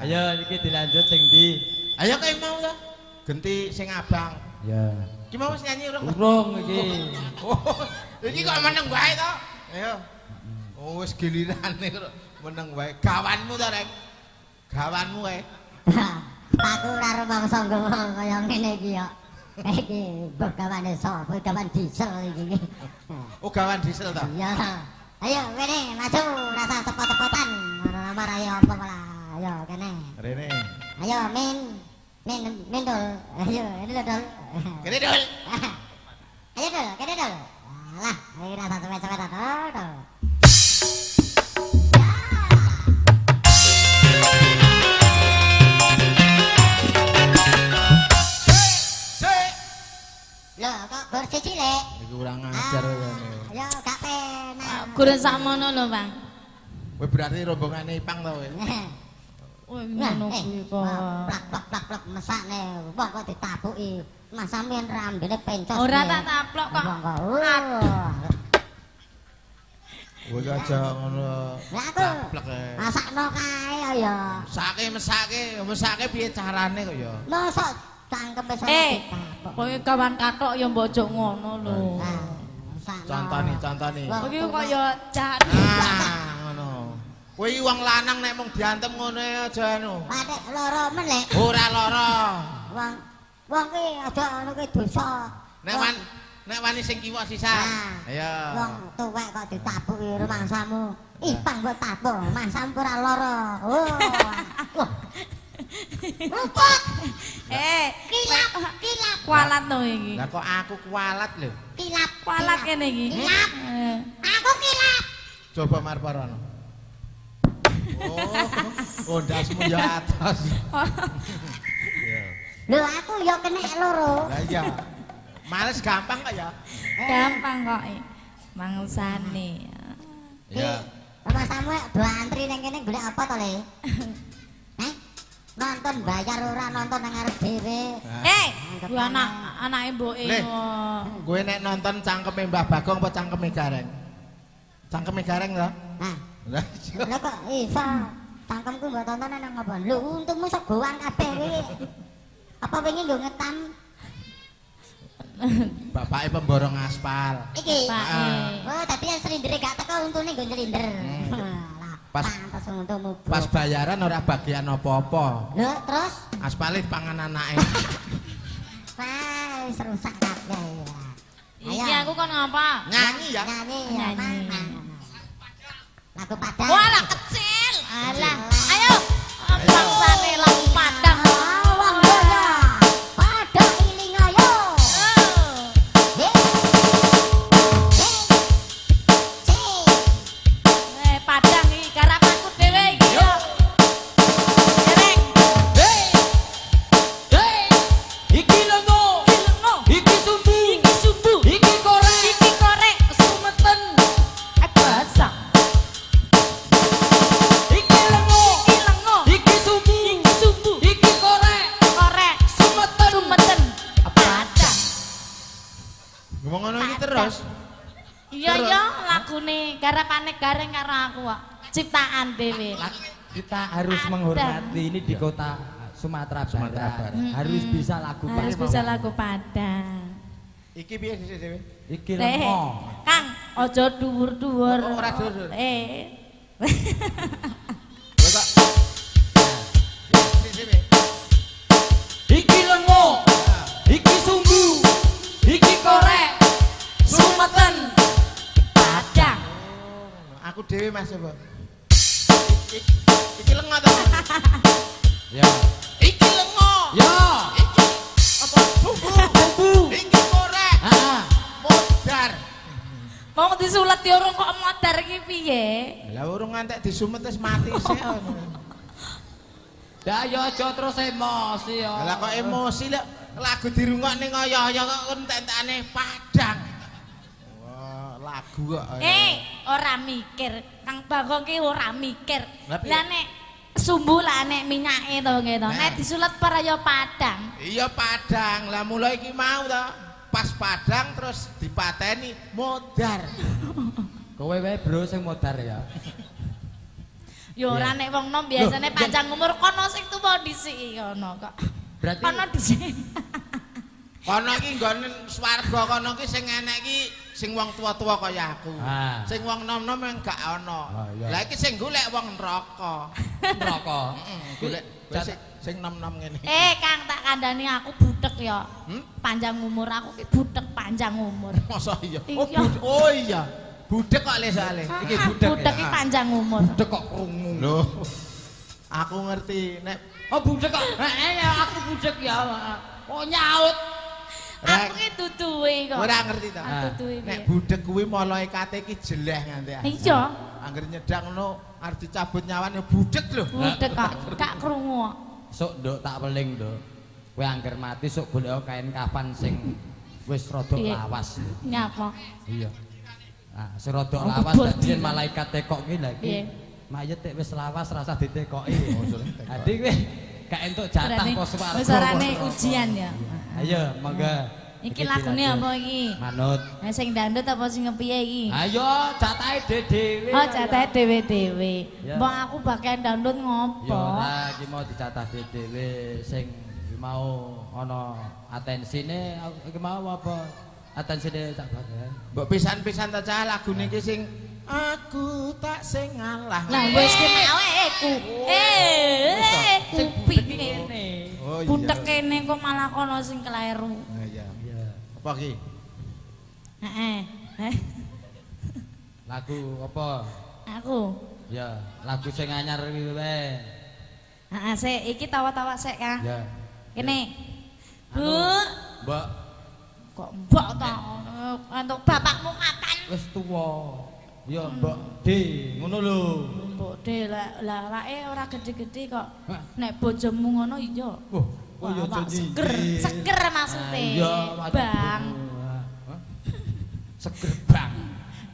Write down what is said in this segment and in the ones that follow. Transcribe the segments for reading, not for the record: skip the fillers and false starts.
Ayo iki dilanjut sing ndi? Ayo kae mau ta. Genti sing abang. Ya. Iki mau wis nyanyi urung? Urung iki. Oh, iki kok meneng wae to? Ayo. Oh wis gilirane kok meneng wae. Gawanmu ta, Rek? Gawanmu kae. Aku ora rumangsa nggawa kaya ngene iki ya. Iki mbok gawane sapa? Gawan diesel iki. Oh, gawan diesel ta? Iya. Ayo kene maju rasa cepot-cepotan. Ngono lamar ayo apa malah. Ayo kene. Rene. Ayo min. Min min dol. Ayo ini lho dol. Kene dol. Ayo dol, kene dol. Alah, ayo rasa cepet-cepetan dol. Lho kok bersih cilik? Iku kurang ajar kene. Ya gak penak. Kurang sakmono lho, Bang. Kowe berarti rombongane Ipang to kowe. Kowe ngono kuwi kok. Plak plak plak plak mesakne wong kok ditapuki. Mas sampean rambene pencos. Ora tak taplok kok. Kowe aja ngono. Lah aku masakno kae ya. Mesake mesake, mesake piye carane kok ya? Mosok cangkem wis kowe kawan kathok ya mbok aja ngono lho. Contone, contone. Kowe kaya jahat. Ah, ngono. Kowe iki wong lanang nek mung diantem ngono aja anu. Patek lara men lek. Ora lara. Wong wong kuwi aja ngono kuwi dosa. Nek wani sing kiwa sisan. Ayo. Wong tuwek kok ditapuki rumangsamu. Ipang mbok tapuk, mangsamu ora lara. Oh. Wah. Ruput. Kilap, kilap. Kualat to iki. Lah kok aku kualat lho. Kilap, kualat kene iki. Kilap. Aku kilap. Coba marparono. Oh, ndasmu ya atas. Iya. Lho aku ya kena loro. Lah iya. Males gampang kok ya. Gampang kok. Mangsane. Iya. Mas Samuel do antri nang kene golek apa to, Le? Nonton bayar ora nonton nang ngarep dhewe. Ku anak anake mboke. Kowe nek nonton cangkeme Mbah Bagong apa cangkeme Gareng? Cangkeme Gareng to? Hah. Lah kok iso cangkemku mbok tonton nang apa? Lho untukmu segowan kabeh kuwi. Apa wingi nggo ngetam? Bapake pemborong aspal. Iki. Oh, dadi yang slindere gak teko untune nggo nylinder. Pas pas bayaran ora bagian apa-apa. Lho, terus aspale pangan anake. Wah, wis rusak kabeh. Iki aku kon ngapa? Nyanyi ya. Nyanyi ya. Lagu Padang. Walah kecil. Alah. Ayo bangsane lagu Padang. Wong donya. Padang iling ayo. Padang iki garapanku dhewe iki yo. Derek. Hei. Hei. Iki lengo. Iki sumbu. Iki sumbu. Iki korek. Iki korek sumeten. Basah. Iki lengo. Iki lengo. Iki sumbu. Iki sumbu. Iki korek. Korek sumeten. Sumeten. Padang. Ngomong ngono iki terus. Iya iya lagune garapane Gareng karo aku kok. Ciptaan dhewe. Kita harus menghormati ini di kota Sumatera Barat. Harus bisa lagu Padang. Harus bisa lagu Padang. Iki piye sih dhewe? Iki lengo. Kang, aja dhuwur-dhuwur. Ora dhuwur. Kok. Iki lengo. Iki sumbu. Iki korek. Sumeten. Padang. Aku dhewe Mas coba. Iki lengo to. Ya. Iki lengo. Ya. Iki apa sumbu? Sumbu. Iki korek. Heeh. Modar. Wong disulet ya urung kok modar iki piye? Lah urung ngantek disumet wis mati sik. Lah ya aja terus emosi ya. Lah kok emosi lek lagu dirungokne ngoyo-oyo kok entek-entekane Padang. Wah, lagu kok. Ora mikir. Kang Bagong ki ora mikir. Lah nek sumbu lah nek minyake to nggih to. Nek disulet para ya Padang. Iya Padang. Lah mula iki mau to. Pas Padang terus dipateni modar. Kowe wae bro sing modar ya. Ya ora nek wong nom biasane panjang umur kono sing disiki kono kok. Berarti Kono dhisik. Kono iki nggone swarga kono iki sing enek iki sing wong tua-tua kaya aku. Ah. Sing wong nom-nom yang gak ana. Ah, iya. Lah iki sing golek wong neraka. neraka. Heeh, golek sing nom-nom ngene. Eh Kang tak kandhani aku budek ya. Hmm? Panjang umur aku ki budek panjang umur. Masa iya? Oh, Iya. oh iya. Budek kok le soalé. Iki budek Budek ki ya? panjang umur. Budek kok krungu. Loh. Aku ngerti nek Oh budek kok. Heeh ya aku budek ya. Oh nyaut. Aku ki duduwe kok. Ora ngerti ta. Aku duduwe. Nek budek kuwi malaikate iki jeleh nganti. Iya. Angger nyedang ngono arep dicabut nyawane budek lho. Budek kok gak krungu. Sok nduk tak weling nduk. Kowe angger mati sok golek kain kafan sing wis rada lawas. Nyapa? Iya. Nah, sing rada lawas dadi yen malaikat tekok ki lha iki. Mayit tek wis lawas rasah ditekoki. Dadi kowe gak entuk jatah kok swarga. Wis orane ujian ya. Ayo monggo. Iki lagune apa iki? Manut. Lah sing dandut apa sing kepiye iki? Ayo jatahe dhewe. Oh, jatahe dhewe-dhewe. Ya. Mbok aku bagian dandut ngopo? Ya ora iki mau dijatah dhewe sing mau ana atensine iki mau apa? Atensine tak bagian. Mbok pisan-pisan ta cah lagune iki sing aku tak sing ngalah. Lah wis ki mau ku. Kuping kene. Oh iya. Butek kene kok malah kono sing kleru. Nah, iya. Apa ki? Heeh. Lagu apa? Aku. Ya, lagu sing anyar kuwi wae. Heeh, sik iki tawa-tawa sik, Kang. Ya. Kene. Bu, Mbok kok mbok to? Entuk bapakmu kapan? Wis tuwa. Ya Mbok D, ngono lho. Mbok D lah lah awake ora gedhe-gedhe kok. Nek bojomu ngono iya. Oh, oh ya seger, seger maksude. Iya, Bang. Seger bang.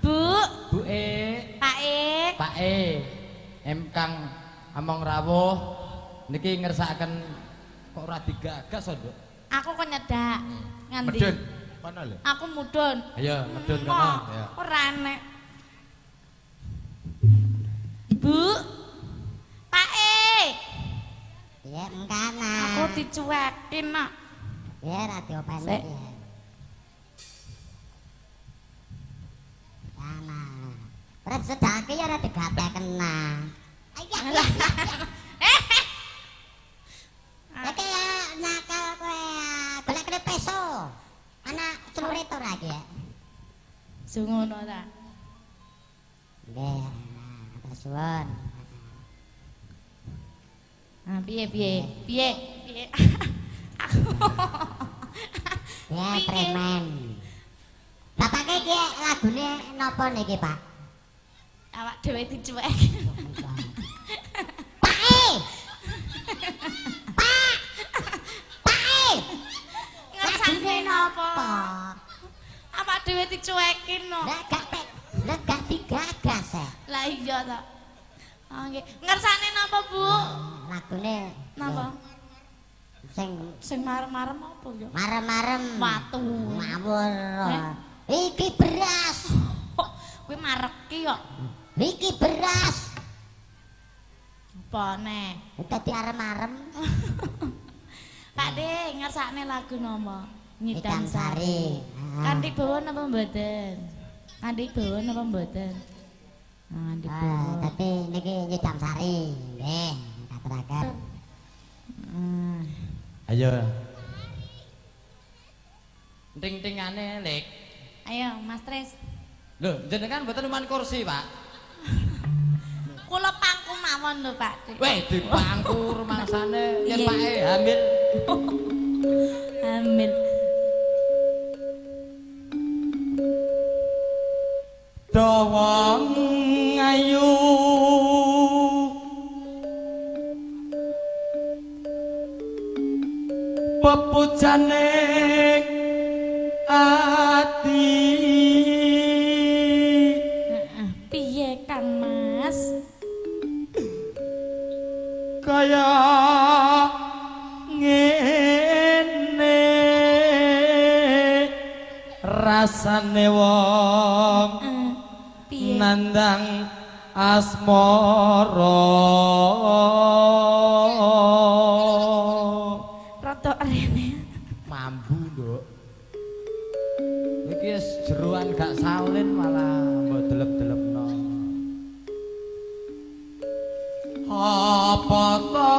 Bu, Bu E, Pak E. Pak E. Em Kang among rawuh niki ngersakaken kok ora digagas to, Nduk? Aku kok nyedak. Ngendi? Medun. Kono lho. Aku mudun. Ayo, medun kono. Ora enek. Bu. Pak E. Iya, engkana. Aku dicuekin nak. Iya, ra diopeni iki. Kana. Ora sedake ya ora digatekena. Ayo. Iki ya nakal kowe. Golek peso. Ana celurit ora iki ya? Sing ngono ta. Nggih, matur suwun. Ah, piye piye? Piye? Piye? Aku. Ya, preman. Bapake iki lagune napa niki, Pak? Awak dhewe dicuek. Pak E. Pak. Pak E. Ngersane napa? Awak dhewe dicuekin no. Lah gak lah gak digagas. Lah iya ta. Nggih. Ngersane napa, Bu? Lagune napa? Sing marem-marem apa ya? Marem-marem. Watu. Ngawur. Iki beras. Kuwi mareki kok. Iki beras. Apa neh? Dadi arem-arem. Pak De, ngersakne lagu napa? Nyidam Sari. Kanthi bawa napa mboten? Kanthi bawa napa mboten? Kanthi bawa. Tapi niki Nyidam Sari. Nggih, kateraken. Ayo. Ting-tingane, Lik. Ayo, Mas Tris. Lho, jenengan mboten numan kursi, Pak. Kula pangku mawon lho, Pak. Weh, dipangku rumangsane yen Pak E hamil. Hamil. Dawa ngayu pepujane ati. Piye Kang Mas? Kaya ngene rasane wong nandang asmara. Iki wis jeroan gak salin malah mbok delep-delepno. Apa to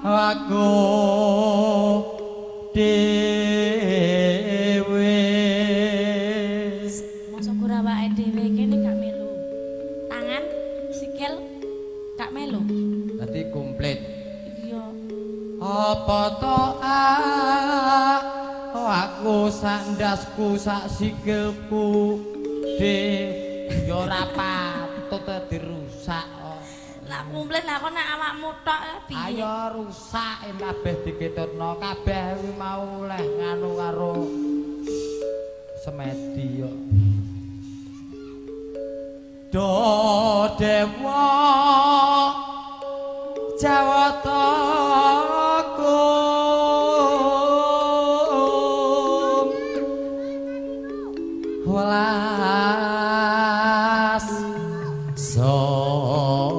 aku dhewe? Mosok ora awake dhewe kene gak melu. Tangan, sikil gak melu. Dadi komplit. Iya. Apa to aku sak ndasku sak sikilku dhewe ya ora patut dirusak. Lah komplit lah kok nek awakmu tok piye? Ayo rusak kabeh diketutno kabeh kuwi mau leh nganu karo semedi yo. Do dewa Jawata kum welas sombre.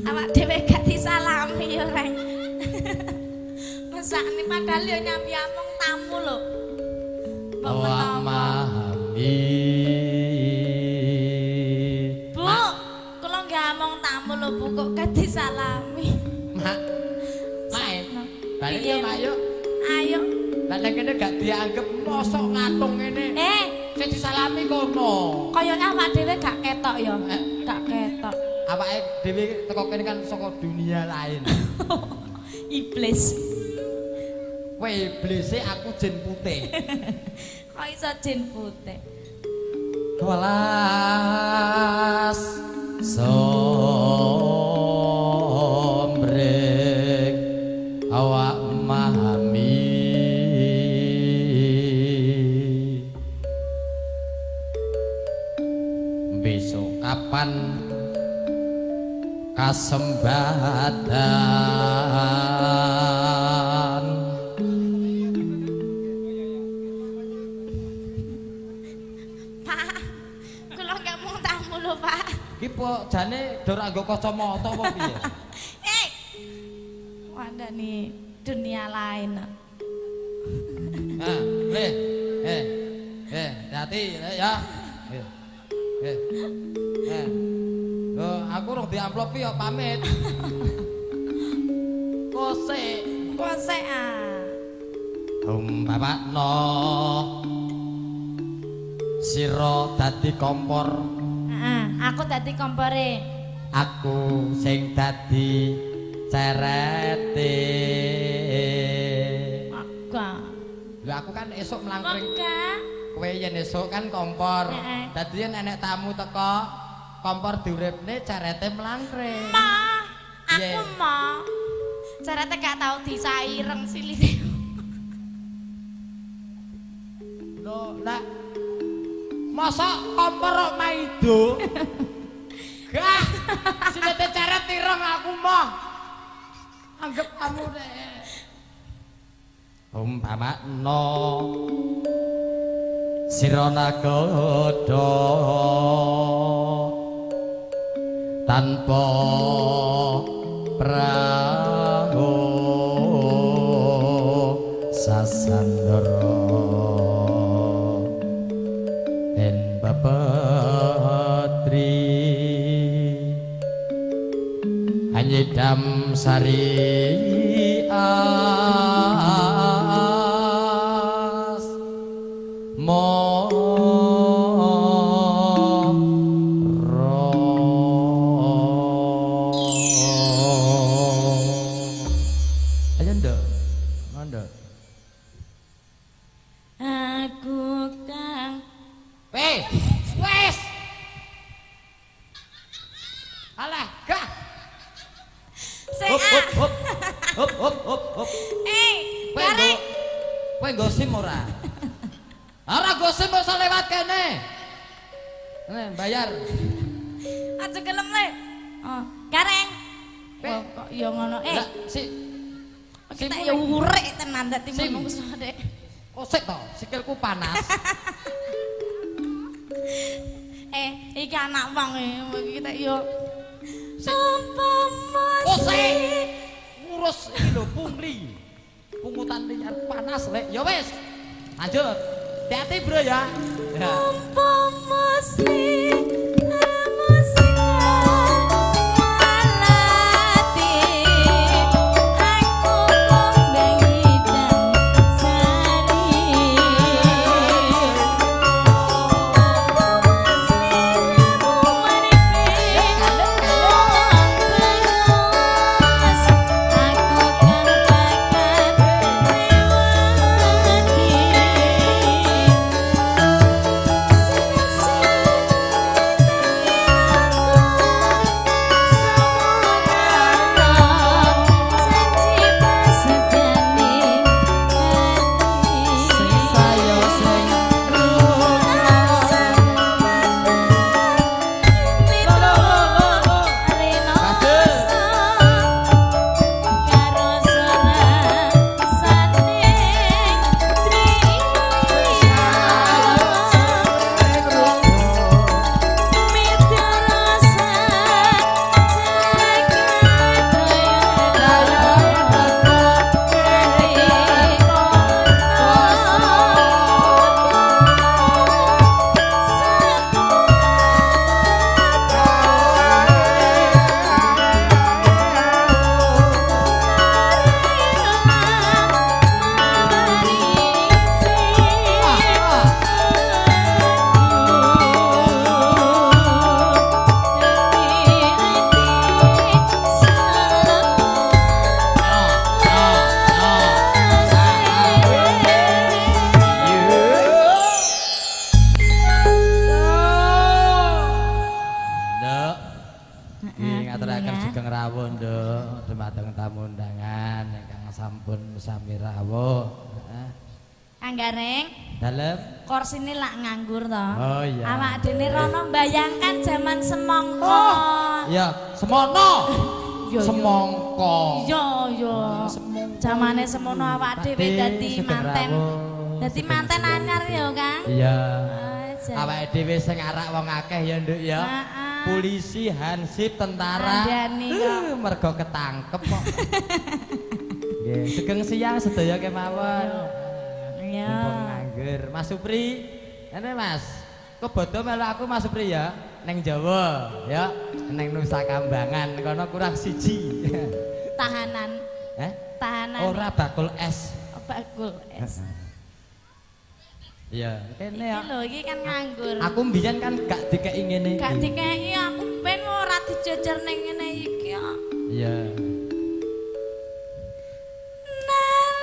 Awak dhewe gak disalami ya, Reng. Mesakne padahal ya nyambi among tamu lho. Mbok menawa. Bu, kula nggih among tamu lho, Bu, kok gak disalami. Mak. Mak. Balik yo, Mak yo. Ayo. Lah nek kene gak dianggep mosok ngatung ngene. Sing disalami kono. Kayane awak dhewe gak ketok ya. Gak ketok. Awake dhewe teko kene kan saka dunia lain. Iblis. Kowe iblise aku jin putih. Kok iso jin putih? Welas sombrek awak mahami besok kapan kasembatan. Pak, kula nggak mau tamu lho, Pak. Iki po jane do ora nggo kacamata apa piye? Wandani dunia lain. Nah, le. Hati ya. Loh, aku rong diamplopi ya pamit. Kosek. Kosek ah. Umpamano sira dadi kompor. Heeh, aku dadi kompore. Aku sing dadi cerete. Enggak. Lho aku kan esuk mlangkring. Enggak. Kowe yen esuk kan kompor. Dadi yen enek tamu teko, kompor diuripne cerete mlangkring. Ma, aku ma. Cerete gak tau disaireng silite. Lho, lah masa kompor kok maido? Gah, silite ceret ireng aku mah. Anggep kamu nek. Umpamakno sira nagodha tanpa prahu sasandara en bapatri anyidam sari as moro. Ayo nduk, nduk. Aku kang wes. Alah, gah. Sing Hop hop hop. Hop hop hop. Bareng. Kowe nggo SIM ora? Ora nggo SIM kok iso lewat kene. Nih, bayar. Aja gelem le. Oh, gareng. Kok ya ngono. Lah, si kita ya urek tenan dadi menungso, Dek. Kosek to, sikilku panas. Iki anak wong iki kita yo. Umpama Kosek. Tikus iki lho pungli. Pungutan liar panas lek. Ya wis. Lanjut. Hati-hati bro ya. Umpama Korsine lak nganggur to. Oh iya. Awak dene rono mbayangkan jaman semangka. Oh, iya, semono. Semangka. Iya, iya. Jamane semono awak dhewe dadi manten. Dadi manten anyar ya, Kang. Iya. Awake dhewe sing arak wong akeh ya, Nduk ya. Polisi, hansip, tentara. Mergo ketangkep kok. Nggih, sugeng siang sedaya kemawon. Iya. Nganggur. Mas Supri, ene Mas. Kok bodo melu aku Mas Supri ya, neng Jawa ya, neng Nusa Kambangan kono kurang siji. Tahanan. Eh? Tahanan. Ora bakul es. Oh, bakul es. Iya, kene ya. Iki lho iki kan nganggur. Aku mbiyen kan gak dikeki ngene iki. Gak dikeki aku ben ora dijejer ning ngene iki kok. Iya. Mati.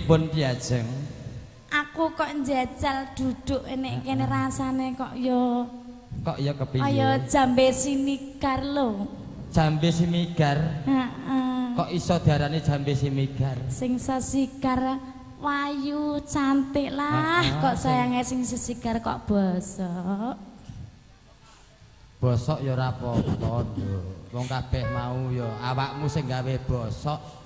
Pripun Ki Ajeng? Aku kok njajal duduk nek kene rasane kok yo kok ya kepiye? Kaya jambe sinigar lho. Jambe simigar? Heeh. Kok iso diarani jambe simigar? Sing sesigar wayu cantik lah, kok sayange sing sesigar kok bosok. Bosok ya ora apa-apa, Nduk. Wong kabeh mau ya awakmu sing gawe bosok.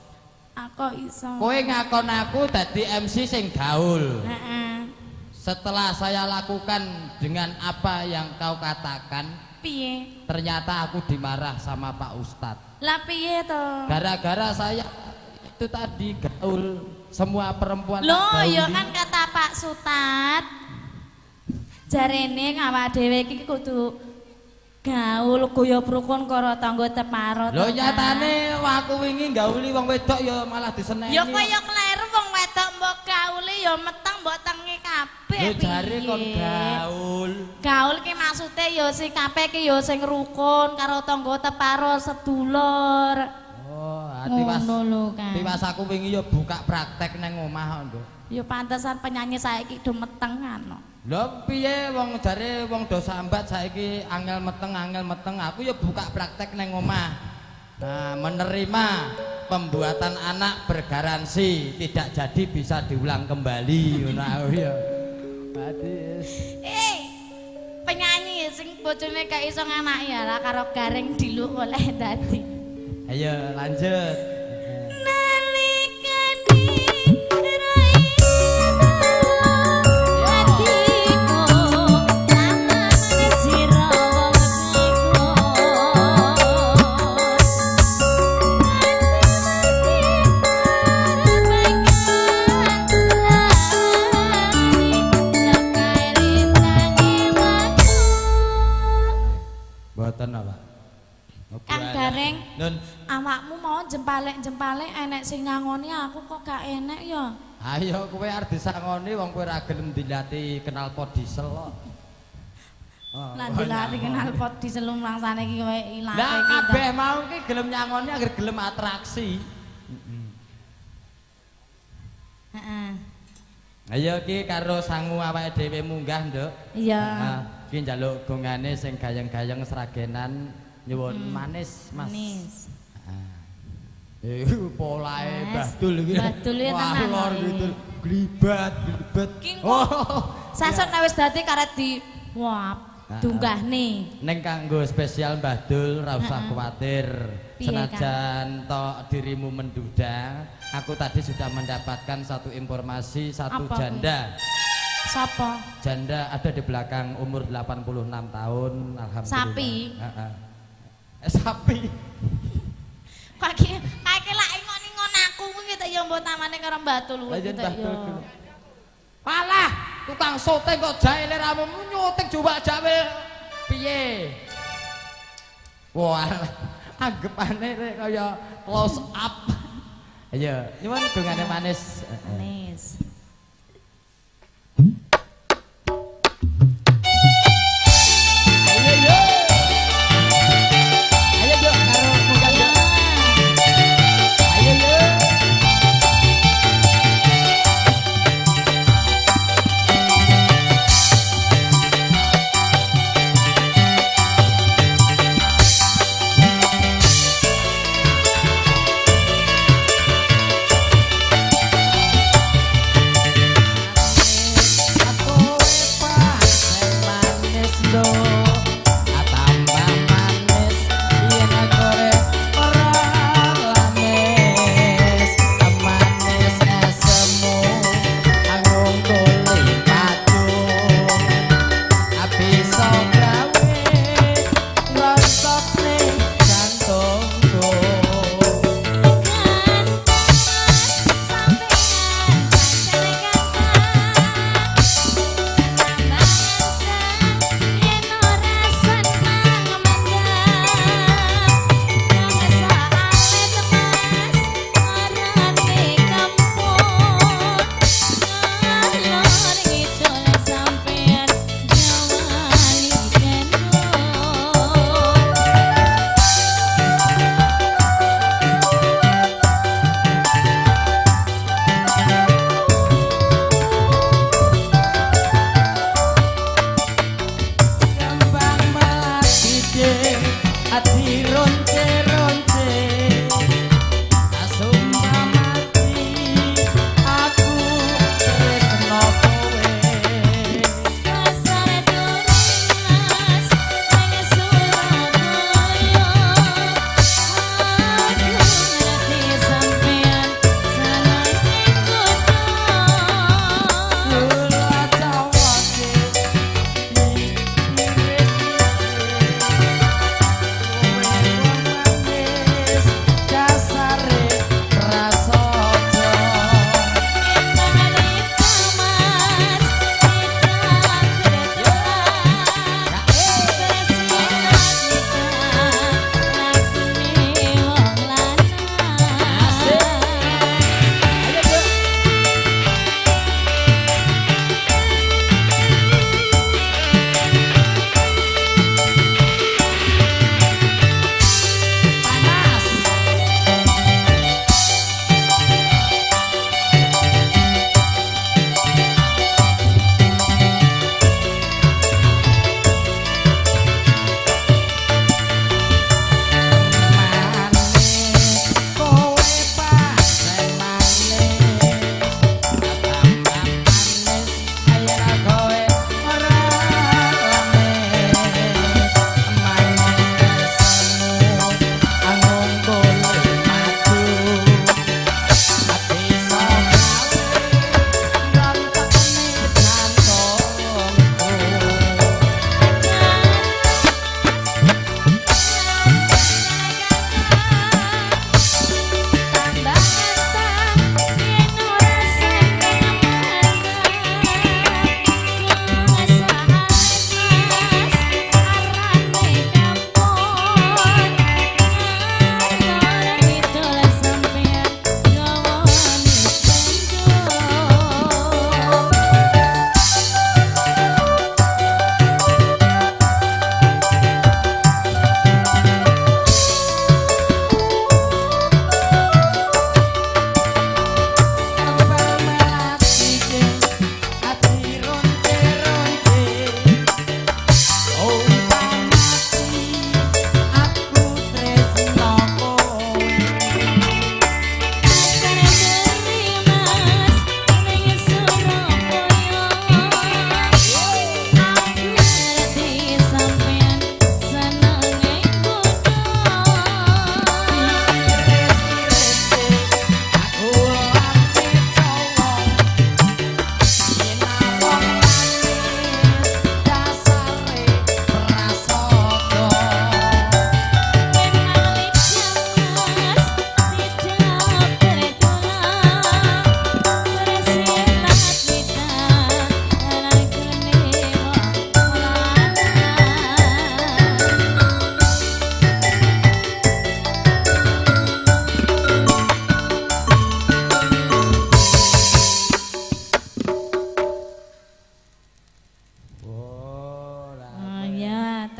Aku iso. Kowe ngakon aku dadi MC sing gaul. Heeh. Setelah saya lakukan dengan apa yang kau katakan, piye? Ternyata aku dimarah sama Pak Ustadz. Lah piye to? Gara-gara saya itu tadi gaul, semua perempuan. Loh, ya kan kata Pak Sutad. Jarene awak dhewe iki kudu gaul guyub rukun karo tangga teparo. Lho nyatane aku wingi gauli wong wedok ya malah diseneni. Ya kowe ya kleru wong wedok mbok gauli ya meteng mbok tengi kabeh. Lho jare kon gaul. Gaul ki maksude ya sikape ki ya sing rukun karo tangga teparo sedulur. Oh, tiwas. Tiwas aku wingi ya buka praktek nang omah kok, Nduk. Ya pantesan penyanyi saiki do meteng ngono. Lho piye wong jare wong do sambat saiki angel meteng aku ya buka praktek nang omah. Nah, menerima pembuatan anak bergaransi tidak jadi bisa diulang kembali ngono aku ya. Hadis. Penyanyi sing bojone gak iso nganaki ya lah karo garing diluk oleh dadi. Ayo lanjut. Kang Gareng, awakmu mau jempalek-jempalek enek sing nyangoni aku kok gak enek ya. Ayo kowe arep disangoni wong kowe ora gelem dilati knalpot diesel kok. Lah dilati knalpot diesel langsane iki kowe ilate iki. Lah kabeh mau ki gelem nyangoni agar gelem atraksi. Heeh. Ayo ki karo sangu awake dhewe munggah, Nduk. Iya. Ki njaluk gongane sing gayeng-gayeng sragenan nyuwun manis, Mas. Manis. Polahe Mbah Dul iki. Mbah Dul iki tenan. Lor gitu. Glibat, glibat. Oh. Sesuk nek wis dadi karep di wah, dunggahne. Ning kanggo spesial Mbah Dul ora usah kuwatir. Senajan tok dirimu menduda, aku tadi sudah mendapatkan satu informasi satu apa janda. Sapa? Janda ada di belakang umur 86 tahun, alhamdulillah. Sapi. Heeh. Sapi. Kaki kaki lak ingon-ingon aku kuwi tak ya mbok tamane karo Mbah Dul kuwi tak ya. Malah tukang syuting kok jaile ramu nyuting jowak jawil piye? Wah, anggepane rek kaya close up. Ayo, nyuwun dongane manis. Manis. Ayo.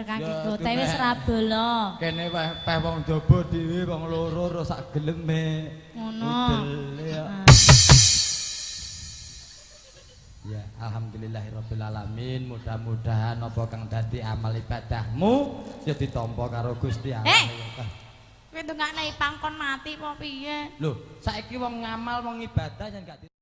Kaki kote wis ra bolo. Kene peh wong jaba dhewe wong loro ro sak geleme. Ngono. Ya. Ya, alhamdulillahirabbil alamin. Mudah-mudahan apa kang dadi amal ibadahmu ya ditampa karo Gusti Allah. Kowe ndongakne pangkon mati apa piye? Lho, saiki wong ngamal wong ibadah yen gak